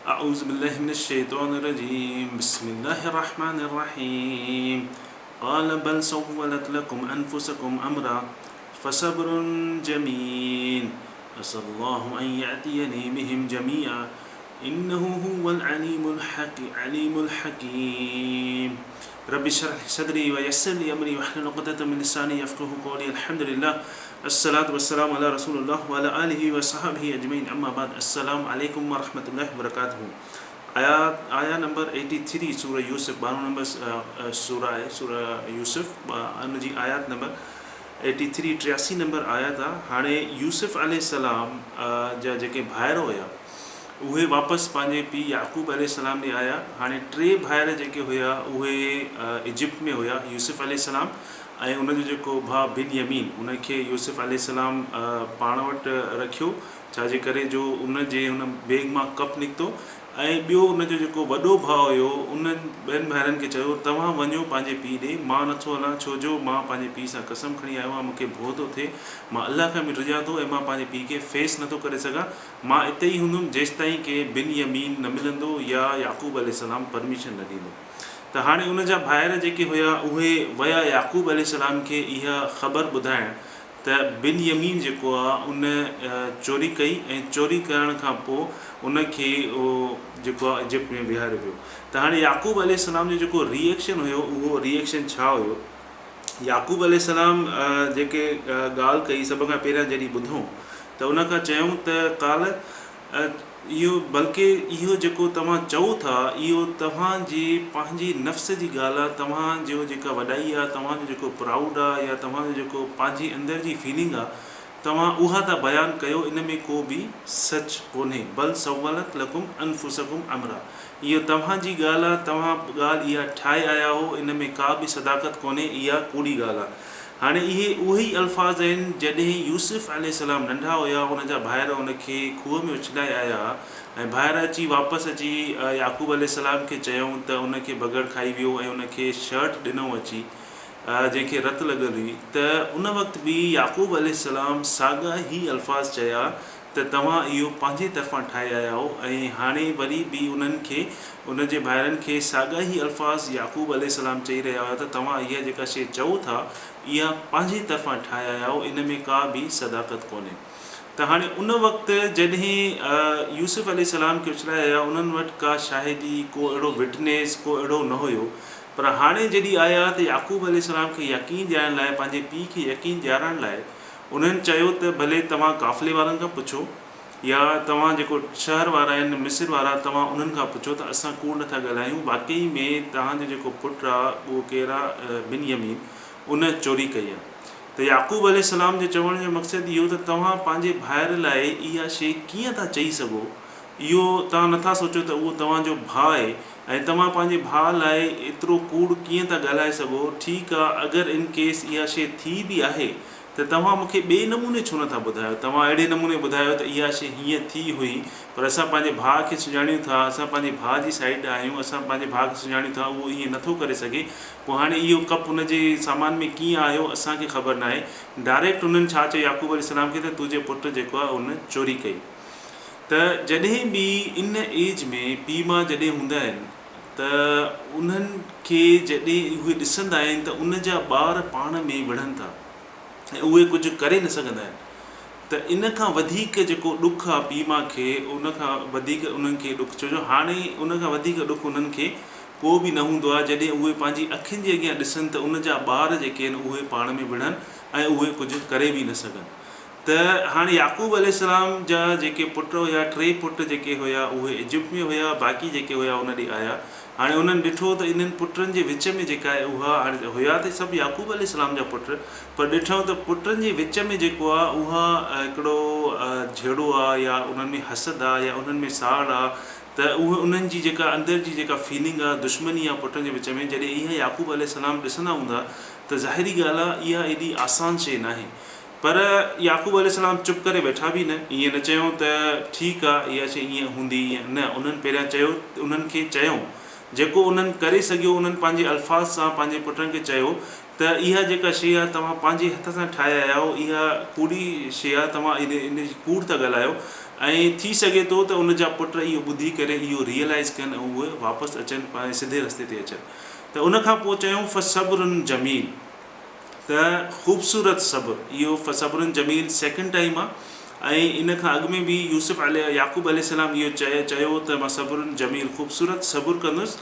اعوذ بالله من الشيطان الرجيم بسم الله الرحمن الرحيم قال بل سولت لڪم انفسڪم امرا فصبر جميل عسي الله ان ياتيني بهم جميعا انه هو العليم العليم الحڪيم رب اشرح لي صدري ويسر لي امري واحلل عقدة من لساني يفقهوا قولي الحمد لله الصلوة والسلام علي رسول الله وعلي آله وصحبه اجمعين اما بعد السلام عليڪم ورحمة الله وبرڪاته آيات آية نمبر ايٽي ٿري سورة يوسف ٻارهون نمبر سورة آهي سورة يوسف ان جي آيات نمبر ايٽي ٿري ٽياسي نمبر آيات آ هاڻي يوسف عليه السلام جا جيڪي ڀائر هيا اهي واپس پنهنجي پيء يعقوب عليه السلام ڏي آيا. هاڻي ٽي ڀائر جيڪي هيا اهي ايجپٽ ۾ هيا، يوسف عليه السلام ۽ ان جو جيڪو ڀاء بن يمين ان کي يوسف عليه السلام پاڻ وٽ رکيو ڇا جي ڪري جو ان جي ان بيگ مان ڪپ نڪتو ۽ ٻيو ان جو جيڪو وڏو ڀاء هيو ان ٻين ڀائرن کي چيو توهان وڃو پنهنجي پيء ڏي مان نٿو هلان ڇو جو مان پنهنجي پيء سان قسم کڻي آيو آهيان مون کي ڀؤ ٿو ٿئي مان الله کان به ڊڄان ٿو ۽ مان پنهنجي پيء کي فيس نٿو ڪري سگهان مان اتي ئي هوندم جيستائين ڪي بن يمين نه ملندو يا يعقوب عليه السلام پرميشن نه ڏيندو. ته هاڻي ان جا ڀائر جيڪي هيا اهي ويا يعقوب عليه السلام کي اها خبر ٻڌائڻ ته بن يمين جيڪو آ ان چوري ڪئي ۽ چوري ڪرڻ کان پوء ان کي اهو جيڪو آ ايجپٽ ۾ ويهاريو ويو. ته هاڻي يعقوب عليه السلام جو جيڪو ري ايڪشن هيو اهو ري ايڪشن ڇا هيو؟ يعقوب عليه السلام جيڪي ڳالهه ڪئي سڀ کان پهريان جڏهن ٻڌئون ته ان کان چيائون ته قال اهو بلڪه اهو جيڪو توهان چئو ٿا اهو توهان جي پنهنجي نفس جي ڳالهه آهي توهان جو جيڪا وڏائي آهي توهان جو جيڪو پرائوڊ آهي يا توهان جو جيڪو پنهنجي اندر جي فيلنگ آهي توهان اها ٿا بيان ڪيو ان ۾ ڪو به سچ ڪونهي بل سولت لڪم انفسڪم امرا اهو توهان جي ڳالهه آ توهان ڳالهه اها ٺاهي آيا هو ان ۾ ڪا به صداقت ڪونهي اها ڪوڙي ڳالهه آ هاڻي اهي اهي ئي الفاظ آهن جڏهن يوسف عليه السلام ننڍا هيا ان جا ڀائر ان کي کوهه ۾ اڇلائي آيا ۽ ڀائر اچي واپس اچي يعقوب عليه السلام کي چيائون ته ان کي بگهڙ کائي ويو ۽ ان کي شرٽ ڏنئون اچي جنهن کي رت لڳل هئي ته ان وقت به يعقوب عليه السلام ساڳا ئي الفاظ چيا ته توهان اهو پنهنجي طرفان ٺاهي آيا آهيو ۽ هاڻي وري به انهن کي، ان جي ڀائرن کي، ساڳا ئي الفاظ يعقوب عليه السلام چئي رهيا هيا ته توهان اها جيڪا شيء چئو ٿا اها پنهنجي طرفان ٺاهي آيا آهيو ان ۾ ڪا به صداقت ڪونهي. ته هاڻي ان وقت جڏهن يوسف عليه السلام کي اڇلائي آيا انهن وٽ ڪا شاهدي، ڪو اهڙو وٽنيس، ڪو اهڙو نه هيو پر هاڻي جڏهن آيا ته يعقوب عليه السلام کي يقين ڏيارڻ لاء پنهنجي پيء کي يقين ڏيارڻ لاء انهن چيو ته ڀلي توهان قافلي وارن کان پڇو يا توهان جيڪو شهر وارا آهن مصر وارا توهان انهن کان پڇو ته اسان ڪوڙ نٿا ڳالهايون واقعي ۾ توهان جو جيڪو پٽ آ اهو ڪير آ بن يمين ان چوري ڪئي آ ته يعقوب عليه السلام جو چوڻ جو مقصد اهو ته توهان پنهنجي ڀائر لاء اها شيء ڪيئن ٿا چئي سگهو اهو توهان نٿا سوچو ته اهو توهان جو ڀاء آهي ۽ توهان پنهنجي ڀاء لاء ايترو ڪوڙ ڪيئن ٿا ڳالهائي سگهو، ٺيڪ آ اگر ان ڪيس اها شيء ٿي به آهي ته توهان مون کي ٻئي نموني ڇو نٿا ٻڌايو، توهان اهڙي نموني ٻڌايو ته اها شيء هيئن ٿي هئي پر اسان پنهنجي ڀاء کي سڃاڻيون ٿا، اسان پنهنجي ڀاء جي سائيڊ آهيون، اسان پنهنجي ڀاء کي سڃاڻيون ٿا اهو ائين نٿو ڪري سگهي، پوء هاڻي اهو ڪپ ان جي سامان ۾ ڪيئن آيو اسان کي خبر ناهي، ڊائريڪٽ انهن ڇا چيو يعقوب عليه السلام کي ته تنهنجي پٽ جيڪو آهي ان چوري ڪئي. ته جڏهن به ان ايج ۾ پيء ماء جڏهن هوندا آهن ته انهن کي جڏهن اهي ڏسندا آهن ته ان جا ٻار پاڻ ۾ وڙهن ٿا ۽ اهي ڪجهه ڪري نه سگهندا آهن ته ان کان وڌيڪ جيڪو ڏک آهي پيء ماء کي ان کان وڌيڪ انهن کي ڏک ڇو جو هاڻي ان کان وڌيڪ ڏک انهن کي ڪو به نه هوندو آهي جڏهن اهي پنهنجي اکين جي اڳيان ڏسن ته ان جا ٻار جيڪي آهن اهي پاڻ ۾ وڙهن ۽ اهي ڪجهه ڪري به نه سگهن ته هاڻي يعقوب عليه السلام جا جيڪي پٽ هيا، ٽي پٽ جيڪي هيا اهي ايجپٽ ۾ هيا، باقي جيڪي هيا ان ڏي آيا. هاڻي انهن ڏٺو ته انهن پٽن جي وچ ۾ جيڪا آهي اها هاڻي هيا ته سڀ يعقوب عليه السلام جا پٽ، پر ڏٺائون ته پٽن جي وچ ۾ جيڪو آهي اها هڪڙو جهيڙو آهي يا انهن ۾ حسد آهي يا انهن ۾ ساڙ آهي ته اهي انهن جي جيڪا اندر جي جيڪا فيلنگ آهي دشمني آهي پٽن جي وچ ۾ جڏهن اها يعقوب عليه السلام ڏسندا هوندا ته ظاهري ڳالهه آهي اها ايڏي آسان شيء ناهي. پر يعقوب عليه السلام چپ ڪري ويٺا به نه، ائين نه چيائون ته ٺيڪ آ اها شيء ائين هوندي ائين نه، انهن پهريان چيو انهن کي چيائون جيڪو انهن ڪري سگهيو انهن پنهنجي الفاظ سان پنهنجي پٽن کي چيو ته اها جيڪا شيء آهي توهان پنهنجي هٿ سان ٺاهي آيا آهيو اها ڪوڙي شيء آهي توهان ان جي ڪوڙ ٿا ڳالهايو ۽ ٿي سگهي ٿو ته ان جا پٽ اهو ٻڌي ڪري اهو ريئلائز ڪن ۽ اهي واپس اچن پنهنجي سڌي رستي تي اچن ته ان کان پوء چيائون فصبر جميل ته خوبصورت صبر اهو فصبر جميل سيڪنڊ ٽائيم آهي ۽ ان کان اڳ ۾ به يوسف عليه يعقوب عليه السلام اهو چيو ته مان صبر جميل خوبصورت صبر ڪندس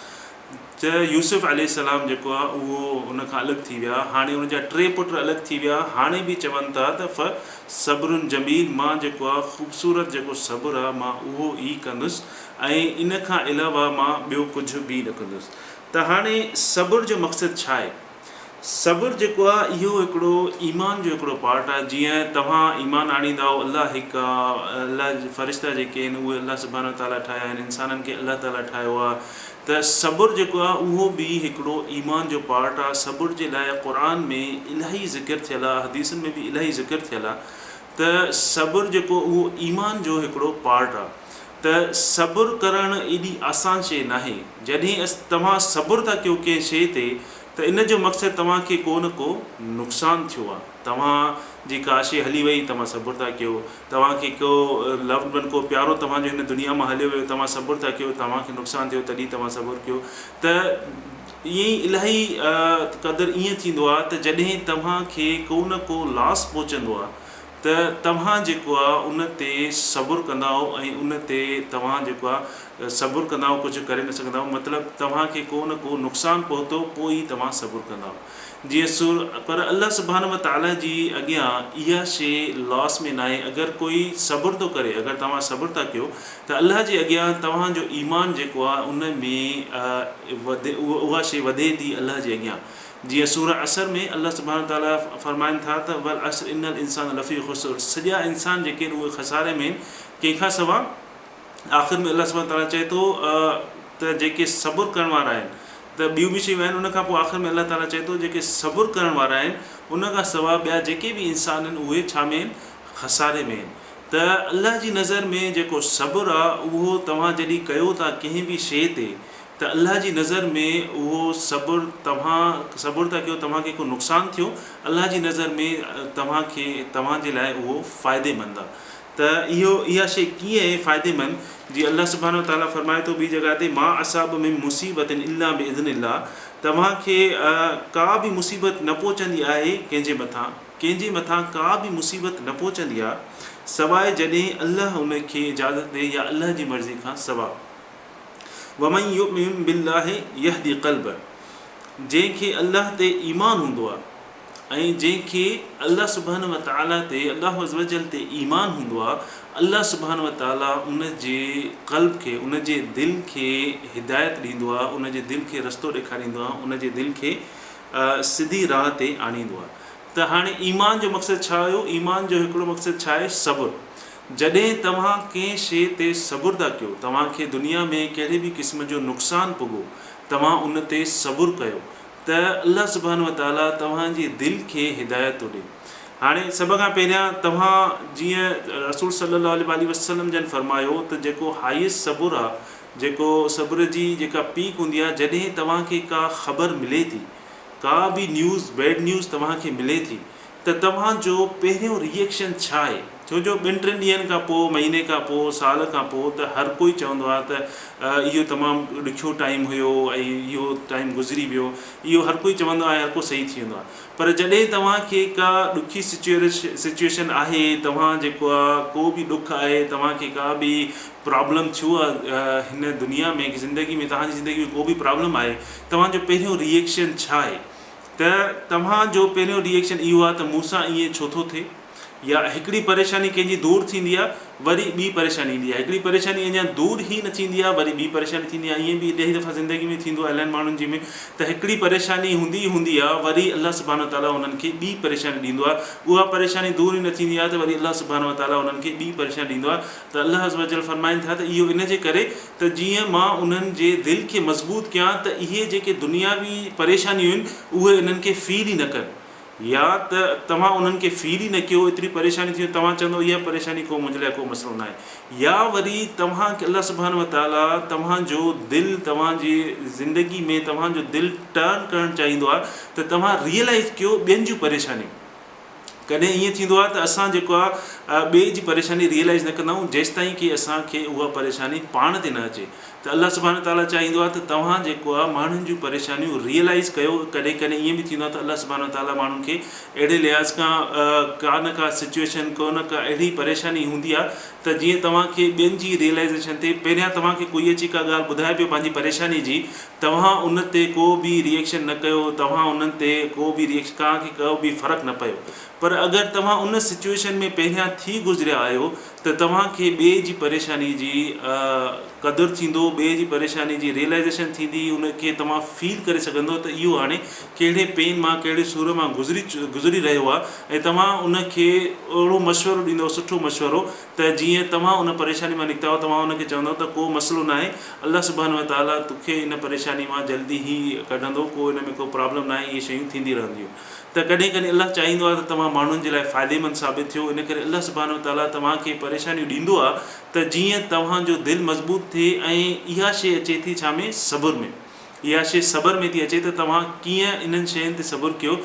ته يوسف عليه السلام جيڪو آهي اهو ان کان الڳ ٿي ويا، هاڻي ان جا ٽي پٽ الڳ ٿي ويا، هاڻي به چون ٿا ته فصبر جميل مان جيڪو آهي خوبصورت جيڪو صبر آهي مان اهو ئي ڪندس ۽ ان کان علاوه مان ٻيو ڪجهه به نه ڪندس. ته هاڻي صبر جو مقصد ڇا آهي؟ صبر جيڪو آ اهو هڪڙو ايمان جو هڪڙو پارٽ آ جيئن توهان ايمان آڻيندا آهو الله هڪ آ الله جا فرشتا جيڪي آهن اهي الله سبحانه وتعاليٰ ٺاهيا آهن انسانن کي الله تعاليٰ ٺاهيو آ ته صبر جيڪو آ اهو به هڪڙو ايمان جو پارٽ آ صبر جي لاء قرآن ۾ الاهي ذڪر ٿيل آ حديثن ۾ به الاهي ذڪر ٿيل آ ته صبر جيڪو اهو ايمان جو هڪڙو پارٽ آ ته صبر ڪرڻ ايڏي آسان شيء ناهي. جڏهن توهان صبر ٿا ڪيو ڪنهن شيء تي ته ان جو مقصد توهان کي ڪو نه ڪو نقصان ٿيو آهي. توهان جي ڪا شيء هلي وئي توهان صبر ٿا ڪيو. توهان کي ڪو لوڊ ون ڪو پيارو توهان جو هن دنيا مان هليو ويو توهان صبر ٿا ڪيو توهان کي نقصان ٿيو تڏهن توهان صبر ڪيو ته ائين ئي الاهي قدر ائين ٿيندو آهي ته جڏهن توهان کي ڪو نه ڪو لاس پهچندو آهي ته توهان جيڪو آ ان تي صبر ڪندائو ۽ ان تي توهان جيڪو آ صبر ڪندائو ڪجهه ڪري نه سگهندائو مطلب توهان کي ڪو نه ڪو نقصان پهتو پوء ئي توهان صبر ڪندائو جيئن سور پر الله سبحانه وتعالي جي اڳيان اها شي لاس ۾ ناهي اگر ڪوئي صبر ٿو ڪري اگر توهان صبر ٿا ڪيو ته الله جي اڳيان توهان جو ايمان جيڪو آ ان ۾ وڌي اها شي وڌي ٿي الله جي اڳيان جيئن سورة عصر ۾ الله سبحانه وتعاليٰ فرمائن ٿا ته والعصر ان الانسان لفي خسر سڄا انسان جيڪي آهن اهي خساري ۾ آهن ڪنهن کان سوا آخر ۾ الله سبحانه وتعاليٰ چئي ٿو ته جيڪي صبر ڪرڻ وارا آهن ته ٻيون به شيون آهن ان کان پوء آخر ۾ الله تعاليٰ چئي ٿو جيڪي صبر ڪرڻ وارا آهن ان کان سوا ٻيا جيڪي به انسان آهن اهي ڇا ۾ آهن خساري ۾ آهن ته الله جي نظر ۾ جيڪو صبر آهي اهو توهان جڏهن ڪيو ٿا ڪنهن به شيء تي ته الله جي نظر ۾ اهو صبر توهان صبر ٿا ڪيو توهان کي ڪو نقصان ٿيو الله جي نظر ۾ توهان کي توهان جي لاء اهو فائديمند آ ته اهو اها شيء ڪيئن آهي فائديمند جي الله سبحانه وتعالي فرمائي ٿو ٻي جڳهه تي ما اصاب من مصيبت الا باذن الله توهان کي ڪا به مصيبت نه پهچندي آهي ڪنهن جي مٿان ڪنهن جي مٿان ڪا به مصيبت نه پهچندي آ سواء جڏهن الله ان کي اجازت ڏي يا الله جي مرضي کان سوا. ومن يؤمن بالله يهدي قلبه جنهن کي الله تي ايمان هوندو آهي ۽ جنهن کي الله سبحانه وتعالي تي الله عزوجل تي ايمان هوندو آهي الله سبحانه وتعالي ان جي قلب کي ان جي دل کي هدايت ڏيندو آهي ان جي دل کي رستو ڏيکاريندو آهي ان جي دل کي سڌي راهه تي آڻيندو آهي ته هاڻي ايمان جو مقصد ڇا هيو؟ ايمان جو هڪڙو مقصد ڇا آهي؟ صبر. جڏهن توهان ڪنهن شيء تي صبر ٿا ڪيو، توهان کي دنيا ۾ ڪهڙي به قسم جو نقصان پڳو، توهان ان تي صبر ڪيو ته الله سبحانه وتعاليٰ توهان جي دل کي هدايت ٿو ڏئي. هاڻي سڀ کان پهريان توهان جيئن رسول صلي الله عليه واٰله وسلم جن فرمايو ته جيڪو هائيسٽ صبر آ، جيڪو صبر جي جيڪا پيڪ هوندي آ، جڏهن توهان کي ڪا خبر ملي ٿي، ڪا به نيوز بيڊ نيوز توهان کي ملي ٿي ته توهان جو پهريون ري ايڪشن ڇا آهي؟ ڇو جو ٻن ٽن ڏينهن کان پوء مهيني کان پوء سال کان پوء ته هر ڪوئي چوندو آهي ته اهو تمام ڏکيو ٽائيم هيو ۽ اهو ٽائيم گذري ويو اهو هر ڪوئي چوندو آهي هر ڪو صحيح ٿي ويندو آهي پر جڏهن توهان کي ڪا ڏکي سچوئيشن آهي توهان جيڪو آهي ڪو به ڏک آهي توهان کي ڪا به پرابلم ٿيو آهي هن دنيا ۾ زندگي ۾ توهان جي زندگي ۾ ڪو به پرابلم آهي توهان جو پهريون ري ايڪشن ڇا آهي ته توهان جو پهريون ري ايڪشن اهو آهي ته مون سان ائين ڇو ٿو ٿئي يا هڪڙي پريشاني ڪنهن جي دور ٿيندي آهي وري ٻي پريشاني ايندي آهي هڪڙي پريشاني اڃا دور ئي نه ٿيندي آهي وري ٻي پريشاني ٿيندي آهي ائين به الاهي دفعا زندگي ۾ ٿيندو آهي الاهين ماڻهن جي ۾ ته هڪڙي پريشاني هوندي ئي هوندي آهي وري الله سبحانه وتعالٰي انهن کي ٻي پريشاني ڏيندو آهي اها پريشاني دور ئي نه ٿيندي آهي ته وري الله سبحانه وتعالٰي انهن کي ٻي پريشاني ڏيندو آهي ته الله عزوجل فرمائن ٿا ته اهو ان جي ڪري ته جيئن مان انهن جي دل کي مضبوط ڪيان ته اهي جيڪي دنياوي پريشانيون آهن اهي انهن کي فيل ئي نه ڪن. يا ته توهان انهن کي فيل ئي نه ڪيو ايتري پريشاني ٿي توهان چوندو اها پريشاني ڪو منهنجي لاء ڪو مسئلو ناهي يا وري توهان کي الله سبحانه وتعاليٰ توهان جو دل توهان جي زندگي ۾ توهان جو دل ٽرن ڪرڻ چاهيندو آهي ته توهان ريئلائز ڪيو ٻين جون پريشانيون. ڪڏهن ائين ٿيندو آهي ته اسان جيڪو آهي ٻئي جي پريشاني ريئلائز نه ڪندا آهيون جيستائين ڪي اسان کي اها پريشاني پاڻ تي نه اچي ته الله سبحانه وتعاليٰ چاهيندو آهي ته توهان جيڪو آهي ماڻهن جون پريشانيون ريئلائز ڪيو. ڪڏهن ڪڏهن ائين به ٿيندو آهي ته الله سبحانه وتعاليٰ ماڻهن کي اهڙي لحاظ کان ڪا نه ڪا سچويشن ڪو نه ڪا اهڙي پريشاني هوندي آهي ته جيئن توهان کي ٻين جي ريئلائزيشن ٿئي. پهريان توهان کي ڪوئي اچي ڪا ڳالهه ٻڌائي پيو پنهنجي پريشاني جي، توهان ان تي ڪو به ريئيڪشن نه ڪيو، توهان انهن تي ڪو به ريئيڪشن توهان کي ڪو به فرق نه پيو پر اگر توهان ان سچويشن ۾ پهريان ٿي گذريا آهيو ته توهان کي ٻئي جي پريشاني جي قدر ٿيندو، ٻئي جي پريشاني جي ريئلائزيشن ٿيندي، ان کي توهان فيل ڪري سگهندو ته اهو هاڻي ڪهڙي پين مان ڪهڙي سور مان گذري گذري رهيو آهي ۽ توهان ان کي اهڙو مشورو ڏيندو سٺو مشورو ته جيئن توهان ان پريشاني مان نڪتا آهيو توهان ان کي چوندؤ ته ڪو مسئلو ناهي الله سبحانه وتعاليٰ توکي ان پريشاني مان جلدي ئي ڪڍندو ڪو ان ۾ ڪو پرابلم ناهي اهي شيون ٿيندي رهنديون ته ڪڏهن ڪڏهن الله چاهيندو آهي ته توهان ماڻهن جي لاء فائديمند ثابت ٿيو ان ڪري الله سبحانه وتعاليٰ توهان کي پريشانيون ڏيندو آهي ته جيئن توهان جو دل مضبوط ٿئي ۽ اها شيء اچي ٿي ڇا ۾ صبر ۾. اها شيء صبر ۾ ٿي اچي ته توهان ڪيئن انهن شين تي صبر ڪيو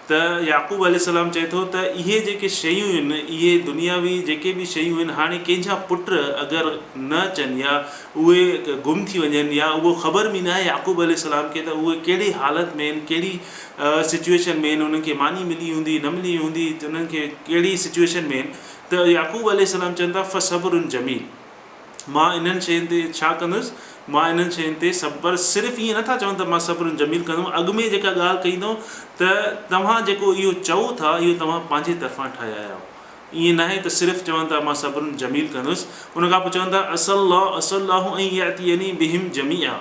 ته يعقوب عليه السلام چئي ٿو ته اهي جيڪي شيون آهن اهي دنياوي جيڪي به شيون آهن هاڻي ڪنهن جا پٽ اگر نه اچن يا اهي گم ٿي وڃن يا اهو خبر به ناهي يعقوب عليه السلام کي ته اهي ڪهڙي حالت ۾ آهن ڪهڙي سچويشن ۾ آهن انهن کي ماني ملي هوندي نه ملي هوندي انهن کي ڪهڙي سچويشن ۾ آهن ته يعقوب عليه السلام چون ٿا فصبر جميل مان انهن شين تي ڇا ڪندس؟ مان انهن شين تي صبر صرف ائين نٿا چون ته مان صبر جميل ڪندم، اڳ ۾ جيڪا ڳالهه ڪئي اٿئون ته توهان جيڪو اهو چئو ٿا اهو توهان پنهنجي طرفان ٺاهي آيا آهيو. ائين ناهي ته صرف چون ٿا مان صبر جميل ڪندس. ان کان پوء چون ٿا عسي الله عسي الله ان ياتيني بهم جميعا.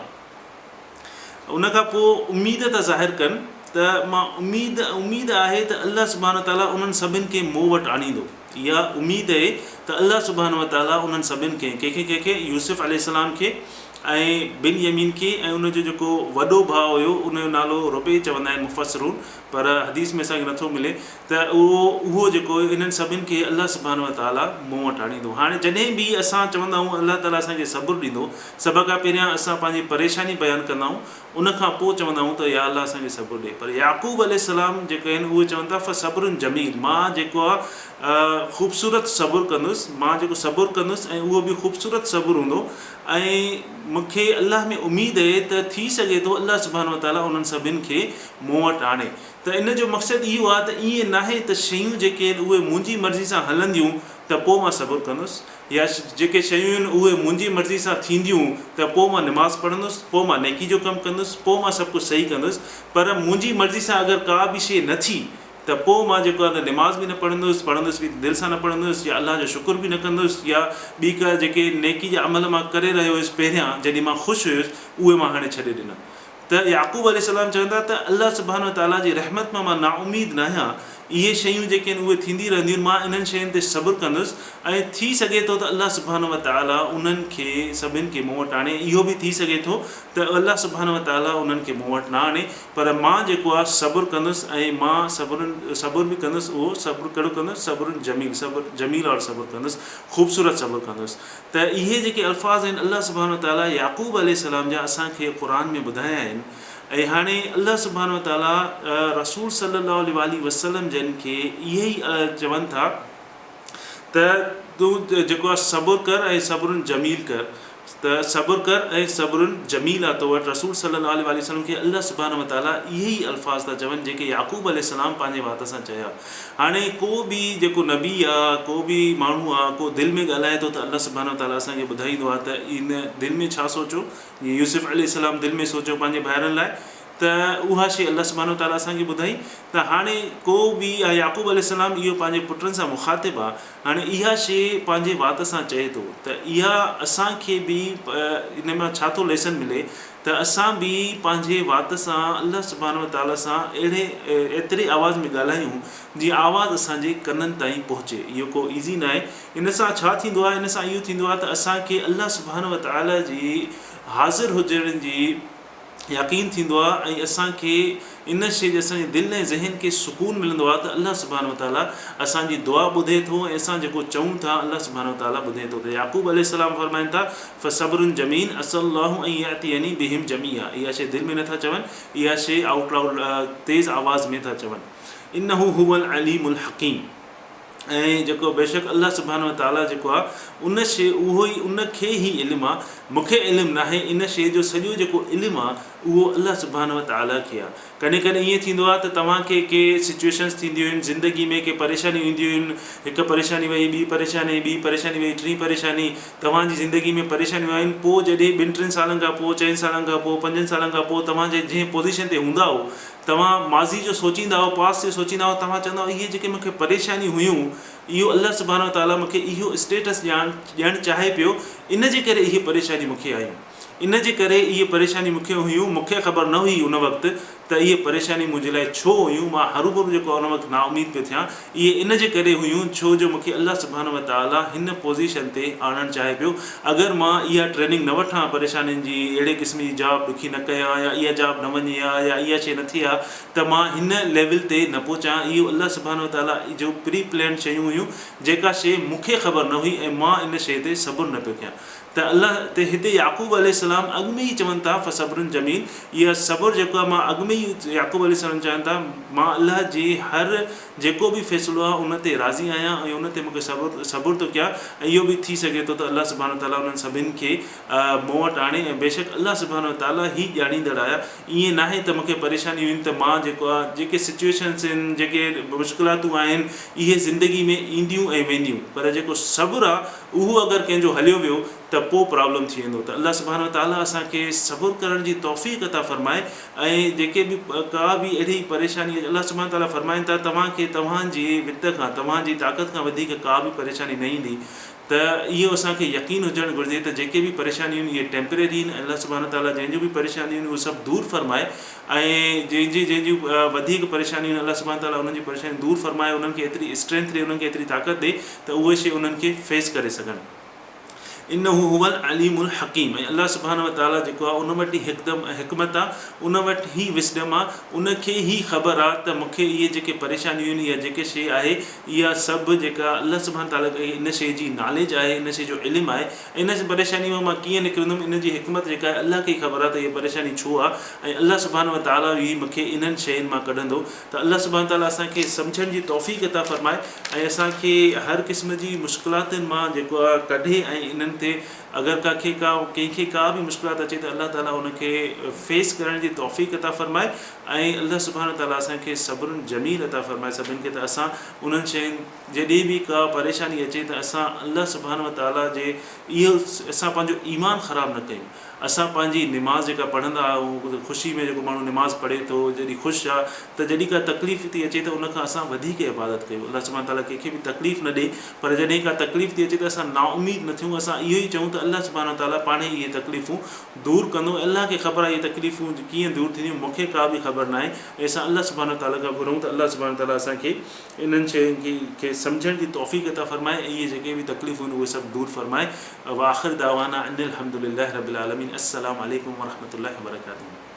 ان کان پوء اميد ٿا ظاهر ڪن ته مان اميد اميد آهي ته الله سبحانه وتعاليٰ انهن سڀن کي مون وٽ آڻيندو. اها اميد اهي ته الله سبحانه وتعاليٰ انهن سڀن کي، ڪنهن کي ڪنهن کي، يوسف عليه السلام کي ۽ بن يمين کي ۽ ان جو جيڪو وڏو ڀاء هيو ان جو نالو ربيع چوندا آهن مفسرون پر حديث ۾ اسان کي نٿو ملي ته اهو اهو جيڪو هيو انهن سڀن کي الله سبحانه وتعاليٰ مون وٽ آڻيندو. هاڻي جڏهن به اسان چوندا آهيون الله تعاليٰ اسان کي صبر ڏيندو سڀ کان پهريان اسان پنهنجي پريشاني بيان ڪندا آهيون ان کان پوء چوندا آهيون ته يا الله اسان کي صبر ڏي پر يعقوب عليه السلام جيڪي آهن اهي چون ٿا فصبر جميل مان جيڪو آهي خوبصورت صبر ڪندس مان جيڪو صبر ڪندس ۽ اهو به خوبصورت صبر هوندو ۽ مون کي الله ۾ اميد اهي ته ٿي سگهي ٿو الله سبحانه وتعاليٰ انهن سڀن کي مون وٽ آڻي ته ان جو مقصد اهو آهي ته ائين ناهي ته شيون جيڪي آهن اهي منهنجي مرضي سان هلنديون ته پوء مان صبر ڪندس يا جيڪي شيون آهن اهي منهنجي مرضي سان ٿينديون ته پوء مان نماز پڙهندس، پوء مان نيڪي جو ڪم ڪندس، پوء مان سڀ ڪجهه صحيح ڪندس، پر منهنجي مرضي سان اگر ڪا به شيء نه ٿي ته پوء مان جيڪو آهي نه نماز به نه پڙهندس، پڙهندس به ته دل سان نه پڙهندس يا الله جو شڪر به نه ڪندس يا ٻي ڪا جيڪي نيڪي جا عمل مان ڪري رهيو هيس پهريان جڏهن مان خوش هيس اهي مان هاڻي ڇڏي ڏنا. ته يعقوب عليه السلام چون ٿا ته الله سبحانه وتعاليٰ جي رحمت مان مان نااميد ناهيان، اهي شيون جيڪي آهن اهي ٿيندي رهنديون آهن، مان انهن شين تي صبر ڪندس ۽ ٿي سگهي ٿو ته الله سبحانه وتعاليٰ انهن کي سڀن کي مون وٽ آڻي، اهو به ٿي سگهي ٿو ته الله سبحانه وتعاليٰ انهن کي مون وٽ نه آڻي، پر مان جيڪو آهي صبر ڪندس ۽ مان صبر صبر به ڪندس، اهو صبر ڪهڙو ڪندس، صبر جميل صبر جميل وارو صبر ڪندس، خوبصورت صبر ڪندس. ته اهي جيڪي الفاظ آهن الله سبحانه وتعاليٰ يعقوب عليه السلام جا اسان کي قرآن ۾ ٻڌايا آهن ۽ هاڻي الله سبحانه وتعاليٰ رسول صلي الله عليه واٰله وسلم جن کي اهي ئي چون ٿا ته تون جيڪو آهي صبر ڪر ۽ صبر جميل ڪر ته صبر ڪر ۽ صبر جميل آ تو وٽ رسول صلي الله عليه واٰله وسلم کي الله سبحانه وتعاليٰ اهي ئي الفاظ ٿا چون جيڪي يعقوب عليه السلام پنهنجي وات سان چيا. هاڻي ڪو به جيڪو نبي آ، ڪو به ماڻهو آ، ڪو دل ۾ ڳالهائي ٿو ته الله سبحانه وتعاليٰ اسان کي ٻڌائيندو آ ته ان دل ۾ ڇا سوچيو، جيئن يوسف عليه السلام دل ۾ سوچيو پنهنجي ڀائرن لاء ته اها شيء الله سبحانه وتعاليٰ اسان کي ٻڌائي ته هاڻي ڪو به يعقوب عليه السلام اهو پنهنجي پٽن سان مخاطب آ، هاڻي اها شيء پنهنجي وات سان چئي ٿو ته اها اسان کي به ان مان ڇا ٿو ليسن ملي ته اسان به پنهنجي وات سان الله سبحانه وتعاليٰ سان اهڙي ايتري آواز ۾ ڳالهايون جيئن آواز اسان جي ڪنن تائين پهچي اهو ڪو ايزي ناهي ان سان ڇا ٿيندو آهي ان سان اهو ٿيندو آهي ته اسان کي الله سبحانه وتعاليٰ جي حاضر هجڻ جي يقين ٿيندو آهي ۽ اسان کي ان شيء جي اسان جي دل ۽ ذهن کي سڪون ملندو آهي ته الله سبحانه وتعاليٰ اسان جي دعا ٻڌي ٿو ۽ اسان جيڪو چئون ٿا الله سبحانه وتعاليٰ ٻڌي ٿو ته يعقوب عليه السلام فرمائن ٿا فصبر جميل عسي الله ان ياتيني بهم جميعا اها شيء دل ۾ نٿا چون، اها شيء آئوٽ لائوڊ تيز آواز ۾ ٿا چون. انه هو العليم الحڪيم ۽ جيڪو بيشڪ الله سبحانه وتعاليٰ جيڪو آهي ان شيء اهو ئي ان کي ئي علم آهي مون کي علم ناهي ان شيء جو سڄو جيڪو علم آهي اهو الله سبحانه وتعاليٰ کي آهي. ڪڏهن ڪڏهن ائين ٿيندو آهي ته توهان کي ڪي سچوئيشنز ٿينديون آهن زندگي ۾ ڪي پريشانيون اينديون آهن هڪ پريشاني وئي ٻي پريشاني ٻي پريشاني وئي ٽين پريشاني توهان جي زندگي ۾ پريشانيون آيون پوء جڏهن ٻن ٽن سالن کان پوء چئن سالن کان پوء پنجن سالن کان پوء توهان جي جنهن پوزيشن تي هوندا آهو توهان ماضي جو سوچيندا آهو پاسٽ جو سوچيندا آهو توهان چوندا آهو اهي جيڪي مون کي پريشانيون هيون اهو الله سبحانه وتعاليٰ مون کي اهو اسٽيٽس ڏيڻ چاهي پيو ان جي ڪري اهي پريشانيون مون کي آيون. ان جي ڪري اهي پريشانيون مون کي هيون، مون کي خبر نه هئي ان وقت ته اهي پريشانيون منهنجي لاء ڇو هيون، مان هروڀرو جيڪو ان وقت نااميد پيو ٿيان، اهي ان جي ڪري هيون ڇو جو مون کي الله سبحانه وتعاليٰ هن پوزيشن تي آڻڻ چاهي پيو، اگر مان اها ٽريننگ نه وٺان پريشانين جي، اهڙي قسم جي جاب ڏکي نه ڪيان يا اها جاب نه وڃي ها يا اها شيء نه ٿئي ها ته مان هن ليول تي نه پهچان ها، اهو الله سبحانه وتعاليٰ جو پري پلانڊ شيون هيون جيڪا شيء مون کي خبر نه هئي ۽ مان ان شيء تي صبر نه پيو ڪيان. ته الله ته هتي يعقوب عليه السلام اڳ ۾ ئي چون ٿا فصبر جميل اها صبر جيڪو آهي مان اڳ ۾ ئي يعقوب عليه السلام چون ٿا مان الله جي هر جيڪو به فيصلو آهي ان تي راضي آهيان ۽ ان تي مون کي صبر صبر ٿو ڪيان ۽ اهو به ٿي سگهي ٿو ته الله سبحانه وتعاليٰ انهن سڀن کي مون وٽ آڻي ۽ بيشڪ الله سبحانه وتعاليٰ ئي ڄاڻيندڙ آهي ائين ناهي ته مون کي پريشانيون آهن ته مان جيڪو آهي جيڪي سچويشنس آهن جيڪي مشڪلاتون آهن اهي زندگي ۾ اينديون ۽ وينديون پر جيڪو صبر آهي اهو اگر ڪنهن جو هليو ويو ته پوء پرابلم ٿي ويندو ته الله سبحانه وتعاليٰ اسان کي صبر ڪرڻ جي توفيق عطا فرمائي ۽ جيڪي به ڪا به اهڙي پريشاني اچي الله سبحانه وتعاليٰ فرمائن ٿا توهان کي توهان جي وت کان توهان جي طاقت کان وڌيڪ ڪا به پريشاني نه ايندي ته اهو اسان کي يقين هجڻ گهرجي ته جيڪي به پريشانيون آهن اهي ٽيمپرري آهن ۽ الله سبحانه وتعاليٰ جنهن جون به پريشانيون آهن اهي سڀ دور فرمائي ۽ جنهن جي جنهن جون وڌيڪ پريشانيون آهن الله سبحانه وتعاليٰ انهن جون پريشانيون دور فرمائي انهن کي ايتري اسٽرينٿ ڏي انهن کي ايتري طاقت ڏي ته اهي شيء انهن کي فيس ڪري سگهن. انه هو العليم الحڪيم ۽ الله سبحانه وتعاليٰ جيڪو آهي ان وٽ ئي هڪدم حڪمت آهي ان وٽ ئي وسڊم آهي ان کي ئي خبر آهي ته مون کي اهي جيڪي پريشانيون آهن يا جيڪي شيء آهي اها سڀ جيڪا الله سبحانه وتعاليٰ کي ان شيء جي ناليج آهي ان شيء جو علم آهي ان پريشاني مان مان ڪيئن نڪرندم ان جي حڪمت جيڪا آهي الله کي ئي خبر آهي ته اها پريشاني ڇو آهي ۽ الله سبحانه وتعاليٰ ئي مون کي انهن شين مان ڪڍندو ته الله سبحانه وتعاليٰ اسان کي سمجهڻ جي توفيق عطا فرمائي ۽ اسان کي هر قسم جي مشڪلاتن مان جيڪو آهي ڪڍي ۽ انهن تي اگر ڪا کي ڪا ڪنهن کي ڪا به مشڪلات اچي ته الله تعاليٰ ان کي فيس ڪرڻ جي توفيق عطا فرمائي ۽ الله سبحانه وتعاليٰ اسان کي صبر جميل عطا فرمائي سڀن کي ته اسان انهن شين جڏهن به ڪا پريشاني اچي ته اسان الله سبحانه وتعاليٰ جي اهو اسان پنهنجو ايمان خراب نه ڪيون اسان پنهنجي نماز جيڪا پڙهندا آهيون خوشي ۾ جيڪو ماڻهو نماز پڙهي ٿو جڏهن خوش آ ته جڏهن ڪا تڪليف ٿي اچي ته ان کان اسان وڌيڪ عبادت ڪيون الله سبحانه تعالٰي ڪنهن کي به تڪليف نه ڏي پر جڏهن ڪا تڪليف ٿي اچي ته اسان نااميد نه ٿيون اسان اهو ئي چئون ته الله سبحانه تعالٰي پاڻهي اهي تڪليفون دور ڪندو ۽ الله کي خبر آهي اهي تڪليفون ڪيئن دور ٿينديون مون کي ڪا به خبر ناهي ۽ اسان الله سبحانه تعالٰي کان گهرون ته الله سبحانه تعالٰي اسان کي انهن شين کي سمجهڻ جي توفيق عطا فرمائي ۽ اهي جيڪي به تڪليفون آهن اهي سڀ دور فرمائي واخر دعوانا ان الحمد لله رب العالمين السلام عليڪم ورحمة الله وبرڪاته.